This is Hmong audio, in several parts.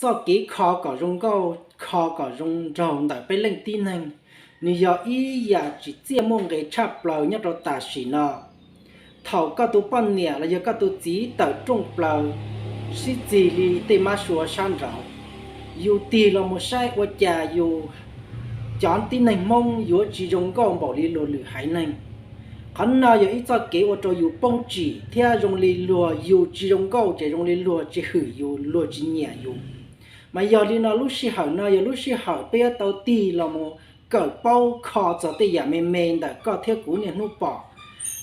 Txoj kev kho kom zoo nkauj, kho kom zoo nraug ntawm peb leej tib neeg, nws yog ib yam tsim txiaj muaj nqis tshaj plaws nyob rau tam sim no. Thaum koj tus poj niam los yog koj tus txiv tawm rooj plaws sib txig li tej mab sua sab nraud, yus tig los mus saib ua cas yus cov tib neeg Hmoob yuav tsis zoo nkauj npaum li luag lwm haiv neeg. Qhov no yog ib txoj kev ua rau yus poob tsim thiab zoo li luag yus tsis zoo nkauj ces zoo li luag tsis hwm yus, luag tsis nyiam yus. Mas yog li no lub sij hawm no yog lub sij hawm peb yuav tau tig los mus kawm paub kho txog tej yam me me ntawm koj thiab kuv niaj hnub pom.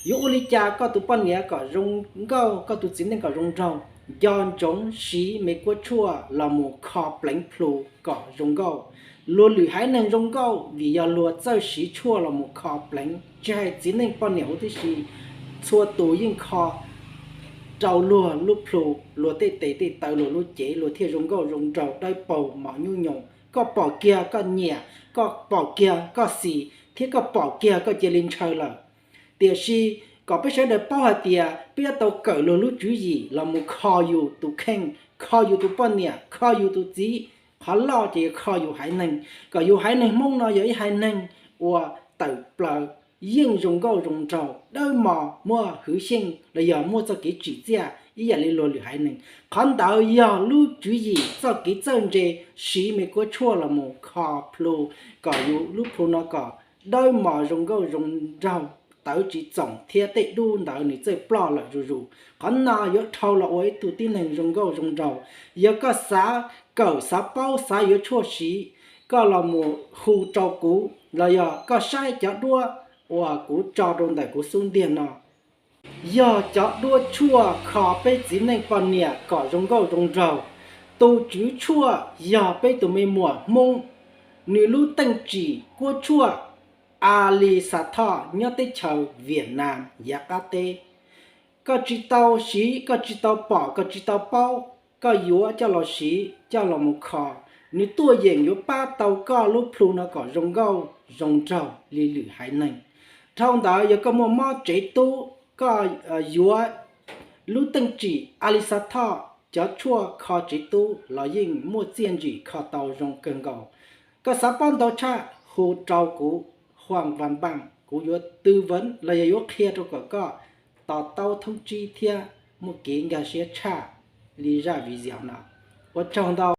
Yuav ua li cas koj tus poj niam kom zoo nkauj, koj tus txiv neej kom zoo nraug, nco ntsoov siv me kuab tshuaj los mus kho pleev plhu kom zoo nkauj. Luag lwm haiv neeg zoo nkauj vim yog luag txawj siv tshuaj los mus kho pleev, tsis hais txiv neej poj niam huv tib si, txhua tus yeej kho rau luag lub plhu, luag tej tes tej taw, luag lub cev, luag thiaj zoo nkauj zoo nraug dawb paug mos nyuj nyoos. Koj pom kiag koj nyiam, koj pom kiag koj xis, thiab koj pom kiag koj cia li ntshaw lawm. Tiam sis kom peb sawv daws paub hais tias peb yuav tau kawm luag lub tswv yim los mus kho yus tus kheej, kho yus tus poj niam, kho yus tus txiv. Qhov loj ces yog kho yus haiv neeg, kom yus haiv neeg Hmoob no yog ib haiv neeg uas tawm plaws, yeej zoo nkauj zoo nraug, dawb mos, muaj hwv xyeej los yog muaj txoj kev tsim txiaj ib yam li luag lwm haiv neeg. Qhov ntawd yog lub tswv yim txoj kev txawj ntse siv me kuab tshuaj los mus kho plhu, kom yus lub plhu no kom dawb mos zoo nkauj zoo nraug, tawv tsis txoom thiab tej dub ntawd nws txawj ploj lawm zuj zus. Qhov no yuav dhau los ua ib tug tib neeg zoo nkauj zoo nraug. Yog koj xav kawm, xav paub, xav yuav tshuaj siv, koj los mus hu rau kuv los yog koj saib cov duab uas kuv tso rau ntawm kuv xub ntiag no. Yog cov duab tshuaj kho peb txiv neej poj niam kom zoo nkauj zoo nraug. Tus tswv tshuaj yog peb tus me muam Hmoob, nws lub teej tsim kuab tshuaj Alis Xas Thoj nyob teb chaws Viaj Nam yav qab teb. Koj tsis tau siv, koj tsis tau pom, koj tsis tau paub, koj yuav coj los siv coj los mus kho, nws tuaj yeem yuav pab tau koj lub plhu no kom zoo nkauj zoo nraug li lwm haiv neeg. Dhau ntawd yog koj muaj mob tsev tub, koj yuav lub teej tsim Alis Xas Thoj cov tshuaj kho tsev tub los yeej muaj txiaj ntsig kho tau zoo kawg nkaus. Koj xav paub ntau tshaj hu rau kuv, Huaj Vaj Npaaj, kuv yuav twv veev los yog yuav qhia rau kom koj to taub thoob tsib thiab muaj kev nkag siab tshaj li zaj video no. Ua tsaug ntau.